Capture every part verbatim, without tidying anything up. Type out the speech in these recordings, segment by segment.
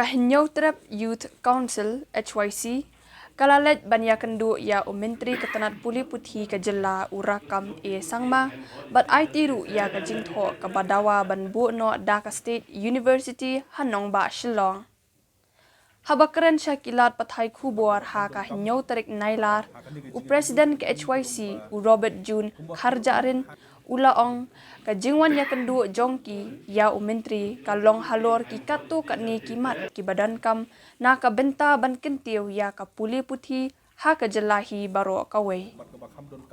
Ka Hynñiewtrep Youth Council, H Y C, ka la leit ban ïakynduh ïa u Myntri ka tnat pule puthi ka jylla u Rakkam A Sangma, bad aiti ruh ïa ka jingthoh kaba dawa ban buh noh da ka State University ha nongbah Shillong. Haba kren sha ki lad pathai khubor ha ka hynñiew tarik Nailar, u President ka H Y C, u Robert June Kharjahrin, u la ong, ka jingwan ïakynduh jong ki ïa u Myntri ka long halor ki katto katne ki mat kiba donkam na ka bynta ban kyntiew ïa ka pule puthi ha ka jylla hi baroh kawei.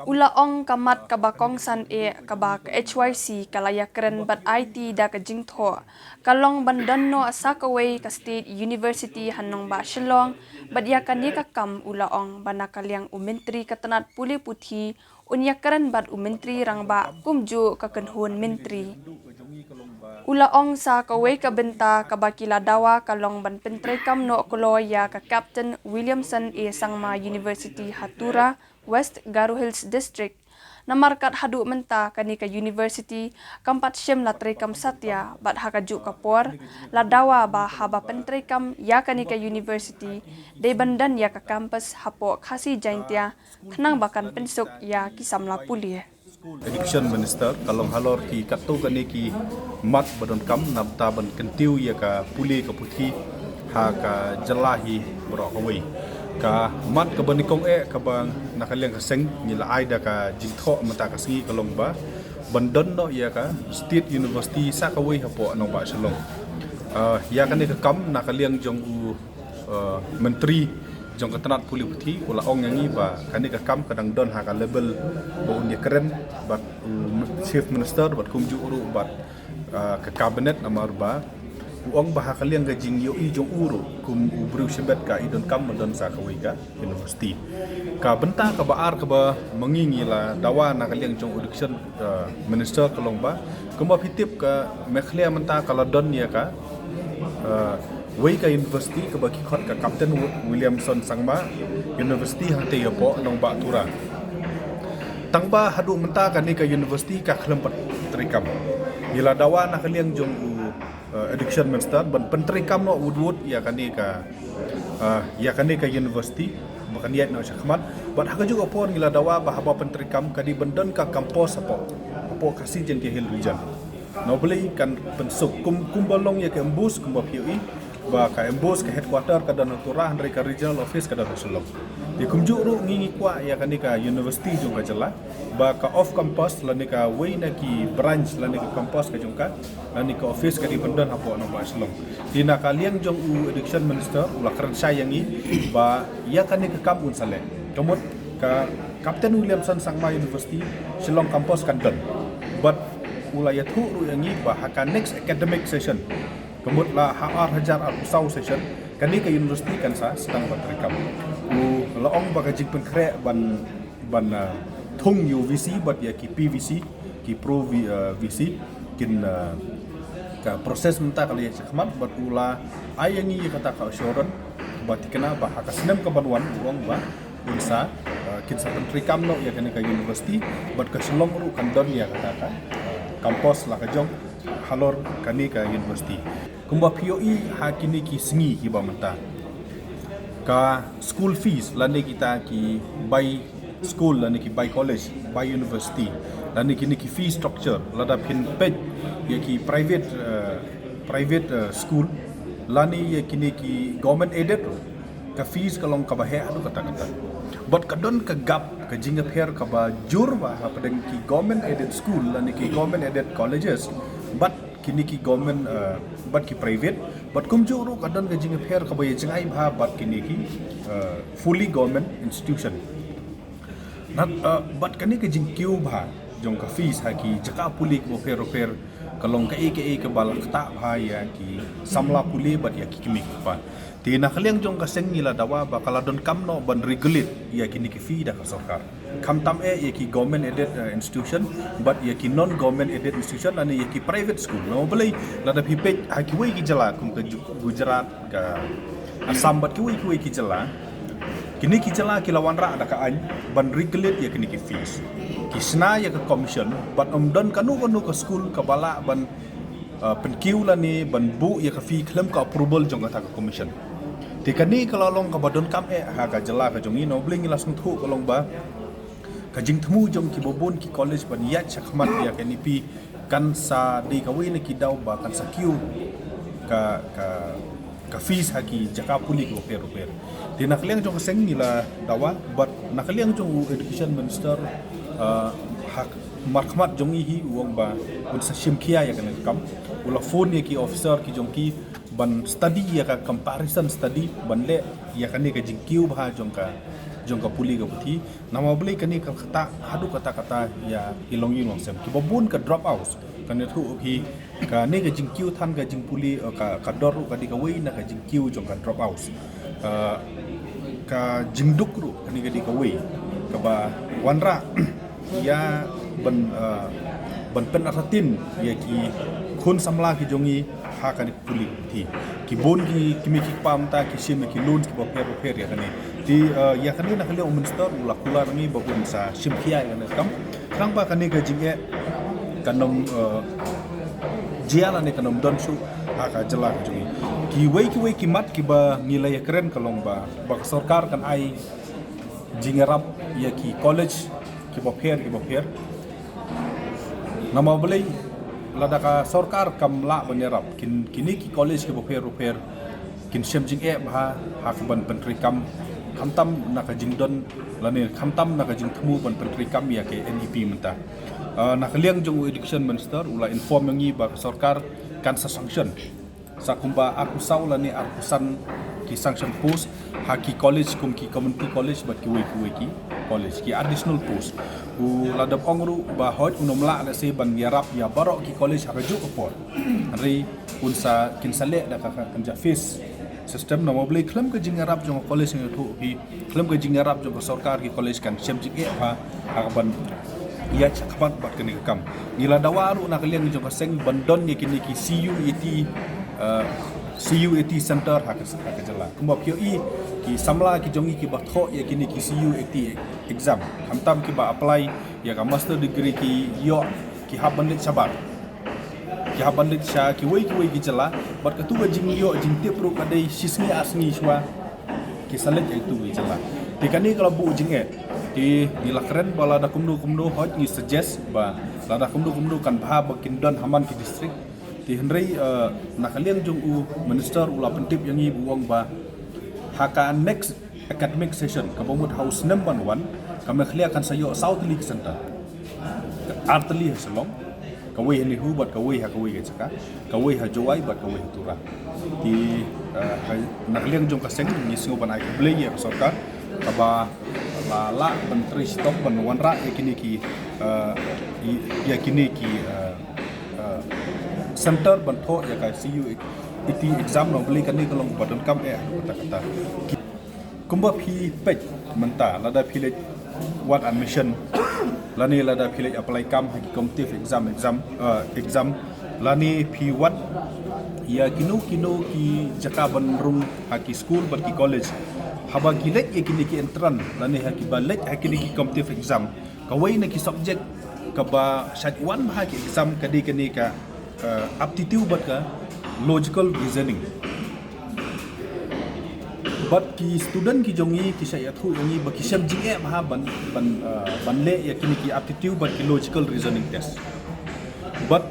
U la ong ka mat kaba kongsan eh kaba ka H Y C ka la ïakren bad aiti da ka jingthoh ka long ban don noh sa kawei ka State University ha nongbah Shillong, bad ïa kane ka kam u la ong ba na ka liang u Myntri ka tnat pule puthi un ïakren bad u Myntri Rangbah kumjuh ka kynhun Myntri. U la ong sa kawei ka bynta kaba ki la dawa ka long ban pyntreikam noh kloi ïa ka Captain Williamson A Sangma University ha Tura, West Garo Hills District. Namar kat haduh mynta kane ka university kam pat shym la treikam satia, bad ha kajuh ka por la dawa ba haba pyntreikam ïa kane ka university dei ban don ïa ka campus hapoh Khasi Jaintia, khnang ba kan pynsuk ïa ki samla pule. Education Minister ka long halor ki katto katne ki mat ba donkam na bynta ban kyntiew ïa ka pule ka puthi ha ka jylla hi baroh kawei. Ka mat kaba nyngkong eh kaba na ka liang ka seng ngi la ai da ka jingthoh mynta ka sngi ka long ba ban don noh ïa ka State University sa kawei hapoh nongbah Shillong. Ah, ïa kane ka kam na ka liang jong u uh, Myntri jong ka tnat pule puthi u la ong ïa ngi ba kane ka kam ka dang don ha ka level ba un ïakren bad u Chief Minister bad kumjuh ruh bad, uh, ka Cabinet, namar ba u ong ba ha ka liang ka jingïohi jong u ruh kum u briew shibit ka i donkam ban don sa kawei ka university. Ka bynta kaba ar kaba ma ngi ngi la dawa na ka liang jong u Education, uh, Minister ka long ba kumba phi tip ka Meghalaya mynta ka la don ïa ka, uh, wei ka university kaba ki khot ka Captain Wi-, Williamson Sangma University hangtei hapoh nongbah Tura. Tang ba haduh mynta kane ka university ka khlem pat treikam. Ngi la dawa na ka liang jong u, uh, Education Minister ban pyntreikam noh wut wut ïa kane ka, uh, ïa kane ka university ba kan ïaid noh shakhmat. Bad ha kajuh ka por ngi la dawa ba haba pyntreikam ka dei ban don ka campus hapoh, hapoh Khasi Jaintia Hills Region. Na balei kan pynsuk kum, kumba long ïa ka MBOSE kumba phi ïohi ba ka MBOSE ka headquarter ka don ha Tura hynrei ka regional office ka don ha Shillong. Te kumjuh ruh ngi ngi kwah ïa kane ka university jong ka jylla ba ka off campus lane ka wei na ki branch lane ka campus ka jong ka lane ka office ka dei ban don hapoh nongbah Shillong. Te na ka liang jong u Education Minister u la kren shai ïa ngi ba ïa kane ka kam un sa leh. Ka mut ka Captain Williamson Sangma University Shillong campus kan don. Bad u la ïathuh ruh ïa ngi ba ha ka next academic session, ka mut la ha ar hajar arphew saw session, kane ka university kan sa sdang ban treikam. U la ong ba ka jingpynkhreh ban, ban, uh, thung ïa u VC bad ïa ki PVC, ki pro V-, uh, VC kin, uh, ka process mynta ka la ïaid shakhmat bad u la ai ïa ngi ïa kata ka assurance ba thikna ba ha ka snem ka ban wan u ong ba un sa, uh, kin sa pyntreikam noh ïa kane ka university bad ka Shillong ruh kan don ïa kata ka, uh, campus la ka jong halor kane ka university. Kumba phi ïohi ha kine ki sngi kiba mynta ka school fees lane kita ki bai school lane ki bai college, bai university lane kine ki fee structure lada phin peit ïa ki private, uh, private, uh, school lane ïa kine ki government aided ruh ka fees ka long kaba heh haduh katta katta. Bad ka don ka gap ka jingïapher kaba jur ba hapdeng ki government aided school lane ki government aided colleges bad kine ki government, uh, bad ki private, bad kumjuh ruh ka don ka jingïapher kaba ïa jngai bha bad kine ki, uh, fully government institution. Na, uh, bad kane ka jingkiew bha jong ka fees ha ki jaka pule kiba pher pher ka long kaei kaei kaba la ktah bha ïa ki samla pule bad ïa ki kmie ki kpa. Te na ka liang jong ka seng ngi la dawa ba ka la donkam noh ban regulate ïa kine ki fee da ka sorkar. Khamtam eh ïa ki government aided, uh, institution bad ïa ki non government aided institution lane ïa ki private school. Namar balei lada phi peit ha kiwei ki jylla kum ka Ju-, Gujarat, ka Assam bad kiwei kiwei ki jylla. Kine ki jylla ki la wanrah da ka aiñ ban regulate ïa kine ki fees. Ki shna ïa ka commission bad ym don kano kano ka school kaba lah ban uh, pynkiew lane ban buh ïa ka fee khlem ka approval jong kata ka commission. Te kane ka la long kaba donkam eh ha ka jylla ka jong ngi, namar balei ngi la sngewthuh ka long ba ka jingthmu jong kiba bun ki college ban ïaid shakhmat ïa ka NEP kan sa dei kawei na ki daw ba kan sa kiew ka, ka, ka fees ha ki jaka pule kiba pher pher. Te na ka liang jong ka seng ngi la dawa, bad na ka liang jong u education minister, uh, ha markhmat jong ngi hi u ong ba un sa shim khia ïa kane ka kam. U la phone ïa ki officer ki jong ki ban study ïa ka comparison study ban leh ïa kane ka jingkiew bha jong ka, jong ka pule ka puthi. Namar balei kane ka kata haduh katta katta ïa ki longïing longsem. Kiba bun ka drop out. Kane thuh hi kane ka jingkiew than ka jingpule, eh, ka, ka dor ruh ka dei kawei na ka jingkiew jong ka drop out. Eh, ka jingduk ruh kane ka dei kawei kaba wanrah ïa ban, eh, ban pynartatien ïa ki khun samla ki jong ngi ha kane pule. Te ki bun ki, ki mei ki kpa mynta ki shim ïa ki loan kiba pher ba pher ïa kane. Te, eh, ïa kane na ka liang u minister u la kular ngi ba un sa shim khia ïa kane ka kam. Khnang ba kane ka jingeh kan ym, eh, jia lane kan ym don shuh ha ka jylla ka jong ngi. Kiwei kiwei ki mat kiba ngi la ïakren ka long ba, ba ka sorkar kan ai jingïarap ïa ki college kiba pher kiba pher. Namar balei lada ka sorkar kam lah ban ïarap, kin, kine ki college kiba pher ba pher kin shem jingeh bha ha ka ban pyntreikam, khamtam na ka jingdon lane khamtam na ka jingthmu ban pyntreikam ïa ka NEP mynta. Ah, na ka liang jong u education minister u la inform ïa ngi ba ka sorkar kan sa sanction sa kumba arphew saw lane arphew san ki sanction post ha ki college kum ki community college bad kiwei kiwei ki college, ki additional post. U la dep ong ruh ba hooid un ym lah lehse ban ïarap ïa baroh ki college ha kajuh ka por. Hynrei un sa, kin sa leh da ka, ka, ka phase system. Namar balei khlem ka jingïarap jong ka college ngi thuh hi, khlem ka jingïarap jong ka sorkar ki college kan shem jingeh bha ha ka ban ïaid shakhmat bad kane ka kam. Ngi la dawa ruh na ka liang jong ka seng ban don ïa kine ki C U eighty, eh, C U eighty center ha ka, ha ka jylla. Kumba phi ïohi ki samla ki jong ngi kiba thoh ïa kine ki C U eighty exam, khamtam kiba apply ïa ka master degree ki ïoh ki hap ban leit shabar. Ki hap ban leit sha kiwei kiwei ki jylla, bad katu ka jingïoh jingtip ruh ka dei shisngi arsngi shuwa ki sa leit ïa itu ki jylla. Te kane ka la buh jingeh. Te ngi la kren ba lada kumno kumno hooid ngi suggest ba lada kumno kumno kan bha ba kin don ha man ki district. Te hynrei, eh, na ka liang jong u minister u la pyntip ïa ngi ba u ong ba ha ka next academic session kaba mut ha u snem ban wan, ka Meghalaya kan sa ïoh saw tylli ki center. Ar tylli ha Shillong, kawei ha NEHU bad kawei ha kawei ka jaka, kawei ha Jowai bad kawei ha Tura. Te, eh, ha, na ka liang jong ka seng ngi sngew ban ai khublei ïa ka sorkar kaba la lah ban trei shitom ban wanrah ïa kine ki, eh, i-, ïa kine ki, eh, eh, center ban thoh ïa ka C U eighty exam. Namar balei kane ka long ba donkam eh kata kata. Ki Kumba phi peit mynta, lada phi leit wad admission lane lada phi leit apply kam ha ki competitive exam, exam, eh, exam, lane phi wad ïa kino kino ki jaka ban rung ha ki school bad ki college, haba ki leit ïa kine ki entrance lane ha kiba leit ha kine ki competitive exam, kawei na ki subject kaba shait wan bha ha ki exam ka dei kane ka, eh, aptitude bad ka logical reasoning. Bad ki student ki jong ngi ki shait ïathuh ïa ngi ba ki shem jingeh bha ban, ban, uh, ban leh ïa kine ki aptitude bad ki logical reasoning test. Bad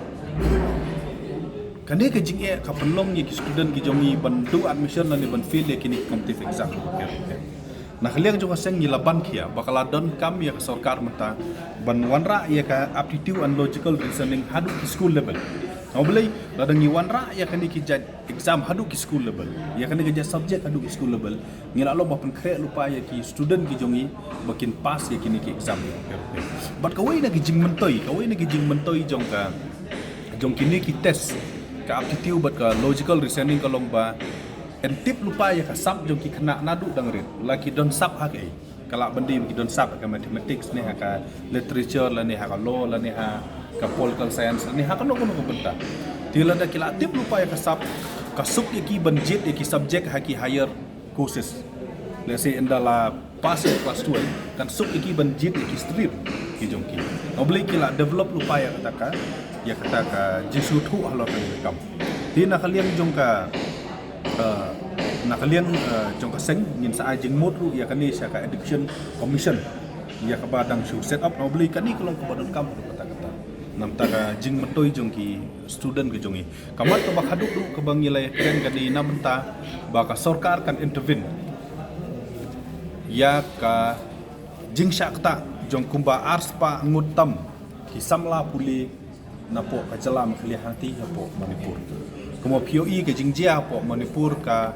kane ka jingeh ka pynlong ïa ki student ki jong ngi ban duh admission lane ban fail ïa kine ki competitive exam. Na ka liang jong ka seng ngi la ban khia ba ka la donkam ïa ka sorkar mynta ban wanrah ïa ka aptitude and logical reasoning haduh ki school level. Namar balei, lada ngi wanrah ïa kane ki jait exam haduh ki school level, ïa kane ka jait subject haduh ki school level, ngi la long ba pynkhreh lypa ïa ki student ki jong ngi ba kin pass ïa kine ki exam. Bad kawei na ki jingmyntoi, kawei na ki jingmyntoi jong ka, jong kine ki test ka aptitude bad ka logical reasoning ka long ba yn tip lypa ïa ka sap jong ki khynnah naduh dang rit, la ki don sap ha kaei. Ka lah ban dei ba ki don sap ha ka mathematics ne ha ka literature lane ha ka law lane ha ka political science lane ha kano kano ka bynta. Te lada ki la tip lypa ïa ka sap, ka suk ïa ki ban jied ïa ki subject ha ki higher courses. Let's say ynda la pass ïa class twelve, kan suk ïa ki ban jied ïa ki stream. ki jong ki. Nga beli ki la develop lypa ïa kata ka, ïa kata ka jingsngewthuh halor kane ka kam. Te na ka liang jong ka, eh, na ka liang, eh, jong ka seng ngin sa ai jingmut ruh ïa kane sha ka Education Commission ïa kaba dang shu set up. Nga beli kane ka long kaba donkam ruh kata kata. Namar ka jingmyntoi jong ki student ki jong ngi. Ka mat kaba khadduh ruh kaba ngi la ïakren ka dei na bynta ba ka sorkar kan intervene ïa ka jingshah ktah jong kumba arspah ngut tam ki samla pule napoh ka jylla Meghalaya hangtei hapoh Manipur. Kumba phi ïohi ka jingjia hapoh Manipur ka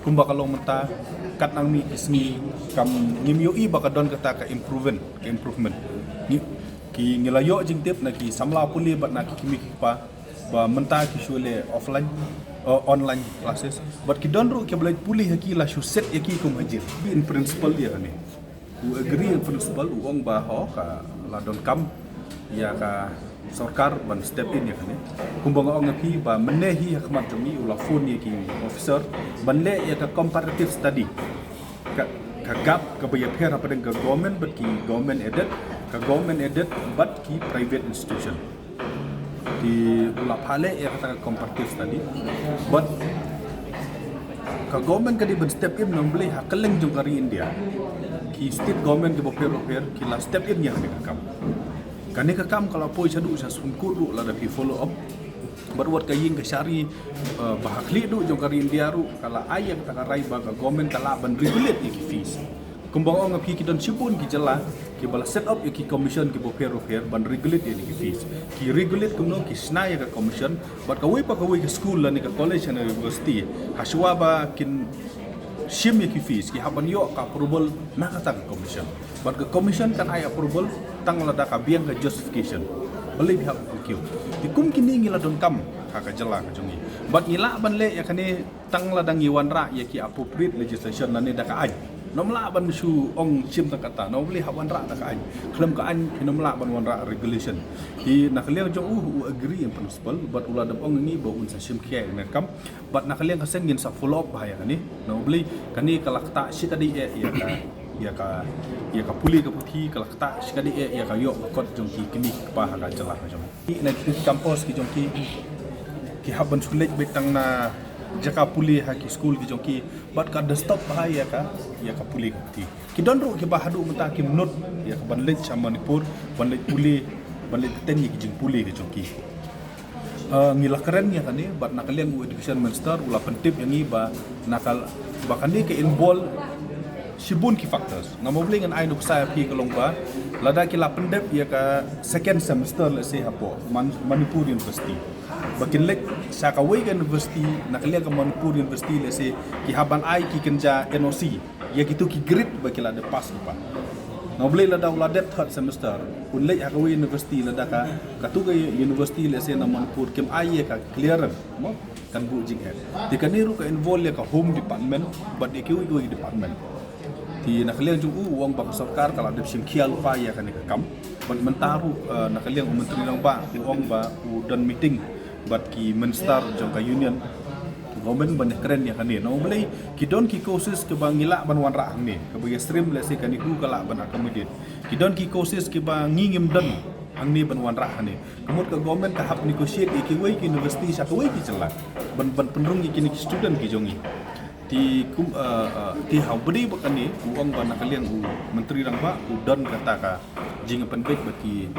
kumba ka long mynta, katba ngi ki sngi kam ngim ïohi ba ka don kata ka improvement, ka improvement. Ngi, ki ngi la ïoh jingtip na ki samla pule bad na ki kmie ki kpa ba mynta ki shu leh offline, uh, online classes. Bad ki don ruh kiba leit pule ha ki la shu set ïa ki kum hajar. In principle ïa kane. U agree in principle, u ong ba ho ka la donkam ïa ka sorkar ban step in ïa kane. Kumba nga ong ïa phi ba mynne hi ha khmat jong ngi u la phone ïa ki officer ban leh ïa ka comparative study. Ka, ka gap kaba ïapher hapdeng ka government bad ki government aided, ka government aided bad ki private institution. Te u la phah leh ïa kata ka comparative study. Bad ka government ka dei ban step in, namar balei ha kylleng jong ka ri India ki state government kiba pher bapher ki la step in ïa kane ka kam. Kane ka kam ka la poi shaduh sha Supreme Court ruh lada phi follow up. Bad wat ka ïing kashari, eh, ba ha khlieh duh jong ka ri India ruh ka la ai ïa kata ka rai ba ka government ka lah ban regulate ïa ki fees. Kumba nga ong ïa phi, ki don shibun ki jylla kiba la set up ïa ki commission kiba pher bapher ban regulate ïa ki fees. Ki regulate kumno? Ki shna ïa ka commission, bad kawei pa kawei ka school lane ka college lane university, hashwa ba kin shim ïa ki fees, ki hap ban ïoh ka approval na kata ka commission. Bad ka commission kan ai approval tang lada ka biang ka justification balei phi hap ban kiew. Te kum kine ngi la donkam ha ka jylla ka jong ngi. Bad ngi lah ban leh ïa kane tang lada ngi wanrah ïa ki appropriate legislation lane da ka aiñ. Ym lah ban shu ong shim tang kata, namar balei? Hap wanrah da ka aiñ. Khlem ka aiñ phin ym lah ban wanrah regulation. Te na ka liang jong u, u agree in principle, bad u la dep ong ïa ngi ba un sa shim khia ïa kane ka kam. Bad na ka liang ka seng ngin sa follow up bha ïa kane. Namar balei? Kane ka la ktah shikatdei eh ïa ka, ïa ka, ïa ka pule ka puthi, ka la ktah shikatdei eh ïa ka ïoh ka kot jong ki kmie ki kpa ha ka jylla ka jong ngi. Na ki campus ki jong ki, ki hap ban shu leit beit tang na jaka pule ha ki school ki jong ki, bad ka disturb bha ïa ka, ïa ka pule ka puthi. Ki don ruh kiba haduh mynta kim nud ïa ka ban leit sha Manipur ban leit pule, ban leit bteng ïa ki jingpule ki jong ki. Eh, ngi la kren ïa kane bad na ka liang u education minister u la pyntip ïa ngi ba na ka, ba kane ka involve shibun ki factors. Namar balei? Ngan ai nuksa ïa phi ka long ba lada ki la pyndep ïa ka second semester, let's say, hapoh Man-, Manipur University, ba kin leit sha kawei ka university na ka liang ka Manipur University, let's say, ki hap ban ai ki kynja N O C ïa kito ki grade ba ki la dep pass lypa. Namar balei? Lada u la dep third semester un leit ha kawei university, lada ka, kato ka university, let's say, na Manipur kim ai ïa ka clearance, mo, kan buh jingeh. Te kane ruh ka involve ïa ka home department bad ïa kiwei kiwei department. Te na ka liang jong u, u ong ba ka sorkar ka la dep shim khia lypa ïa kane ka kam. Bad mynta ruh, eh, na ka liang u Myntri Rangbah u ong ba u don meeting bad ki minister jong ka union government ban ïakren ïa kane. Namar balei? Ki don ki courses kiba ngi lah ban wanrah hangne, kaba ïasyriem, let's say, kane ka lah ban accommodate. Ki don ki courses kiba ngi ngim don hangne ban wanrah hangne. Ka mut ka government ka hap negotiate ïa kiwei ki university sha kawei ki jylla ban, ban pynrung ïa kine ki student ki jong ngi. Te kum, eh, eh, te ha u bad ba kane, u ong ba na ka liang u Myntri Rangbah u don kata ka jingpynbeit bad ki,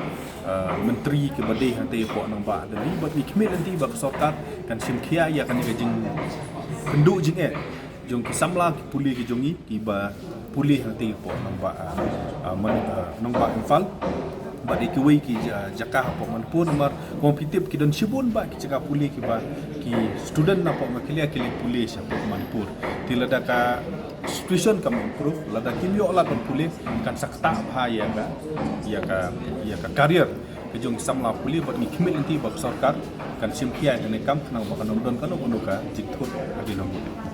eh, myntri kiba dei hangtei hapoh nongbah Delhi, bad ngi khmih lynti ba ka sorkar kan shim khia ïa kane ka jingkynduh jingeh jong ki samla ki pule ki jong ngi kiba pule hangtei hapoh nongbah, eh, eh, Man-, eh, nongbah Imphal. Bad ïa kiwei ki ja-, jaka hapoh Manipur, namar kumba phi tip ki don shibun bha ki jaka pule kiba ki student napoh Meghalaya ki leit pule shapoh Manipur. Te lada ka situation kam improve, lada kim ïoh lad ban pule, kan sa ktah bha ïa ka, ïa ka, ïa ka career ka jong ki samla pule. Bad ngi khmih lynti ba ka sorkar kan shim khia ïa kane ka kam khnang ba kan ym don kano kano ka jingthut ha ki nongbah.